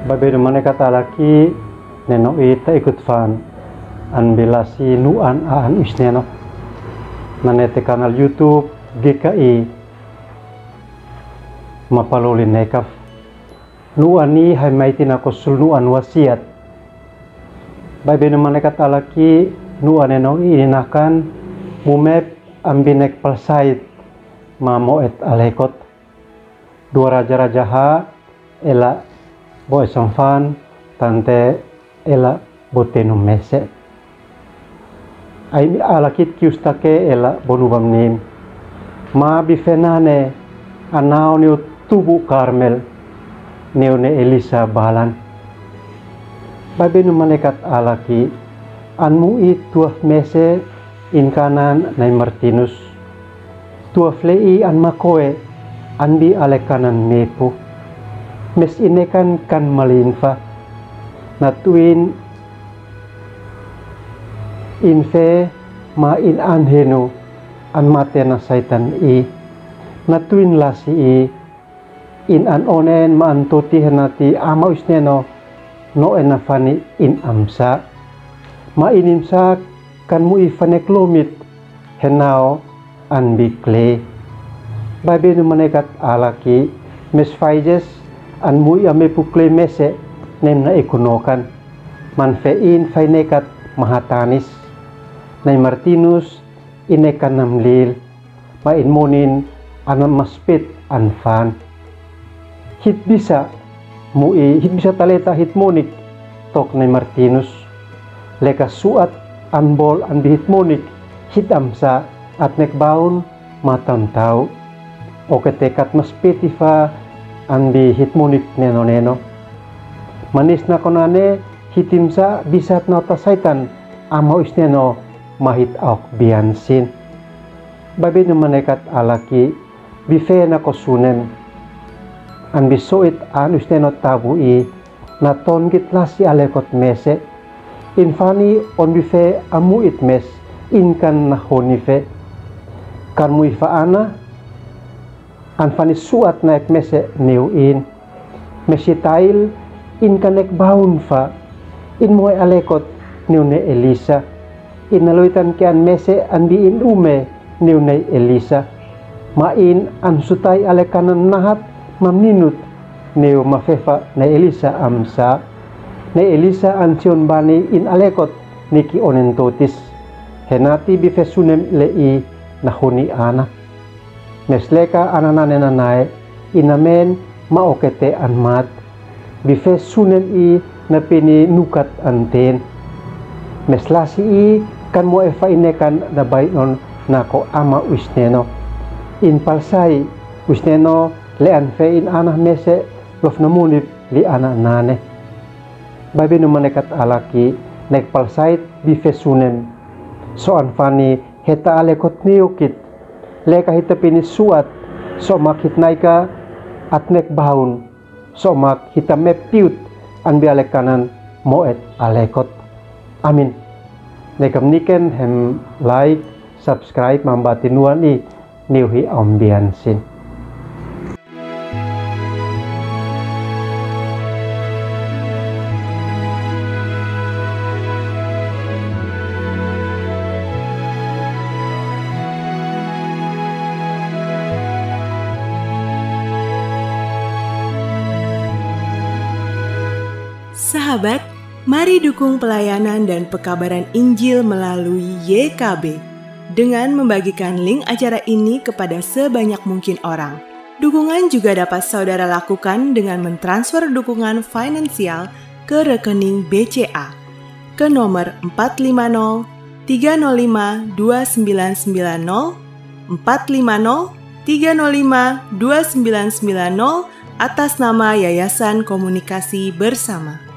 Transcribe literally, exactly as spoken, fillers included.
Baibenu manekat alaki, neno i ta ikut fan an bila si nuan a an isneno. Nane te kanal YouTube G K I Mapaloli Nekaf. Nuan i hai maiti na ko sul nuan wasiat. Baibenu manekat alaki, nuan neno i inakan mumep ambi nek palsait ma moet alekot. Dua Raja-raja ha, ela bo esamfan, tante ela bo tenu mese. Ai mi alakit kiustake ela bo nubam nim. Ma bife nane anao neu tubu Karmel, neu ne Elisa balan. Baibenu manekat alaki, an mu i tuaf mese in kanan nai Martinus. Tuaf le i an makoe an bi ale kanan mepu. Mes inekan kan malin fa. Na tuin in fe ma in an henu an mate na Saitan i. Na tuin lasi i. In an onen ma an toti henati ama isneno no ena fani in amsa. Ma in imsa kan mu i fanek lomit henao an bi kle. Baibenu manekat alaki mes faizes an mu i amepu kle mese nem na ikunokan. Man fe in fainekat mahatanis. Nai Martinus inekan namlil. Ma in monin ana maspit an fan. Hit bisa mu i, hit bisa taleta hit monik tok nai Martinus. Leka suat an bol an bi hit monik hit amsa at nek baun ma tantau. Oke tekat maspit i fa an bi hit monik neno-neno. Manis na konane hit imsa bisat na ota Saitan ama isneno ma hit aok bian sin. Baibenu manekat alaki bife na ko sunem. An bi soit an isneno tabu i na ton git lasi alekot mese. In fani on bife amu it mes in kan na honi fe. Kan mu i fa ana an fani suat na ek mese neu in. Mesi tail in kanek baun fa in moe alekot neu ne Elisa. In aloitan ke an mese an bi in ume neu ne Elisa. Ma in an sutai alekanan nahat ma minut neu ma fefa ne Elisa amsa. Ne Elisa an sion bani in alekot ni ki onen totis. Henati bife sunem le i na honi ana. Mes leka ana nane nanae, inamen ma okete an mat. Bife sunem i na pini nukat anten. Mes lasi i kan moe fa inekan na bainon na ko ama uisneno. In palsai uisneno le an fe in ana mese lof na munip li ana nane. Baibinu manekat alaki nek palsait bife sunem. So an fani heta alekot niukit. Leka hita pini suat, so mak hit naika at nek baun, so mak hita mep piut an bi alekanan moet alekot. Amin. Nekam niken hem like, subscribe mambati nuan i niu hi ambian sin. Sahabat, mari dukung pelayanan dan pekabaran Injil melalui Y K B dengan membagikan link acara ini kepada sebanyak mungkin orang. Dukungan juga dapat saudara lakukan dengan mentransfer dukungan finansial ke rekening B C A ke nomor empat lima nol tiga nol lima dua sembilan sembilan nol, empat lima nol tiga nol lima dua sembilan sembilan nol, atas nama Yayasan Komunikasi Bersama.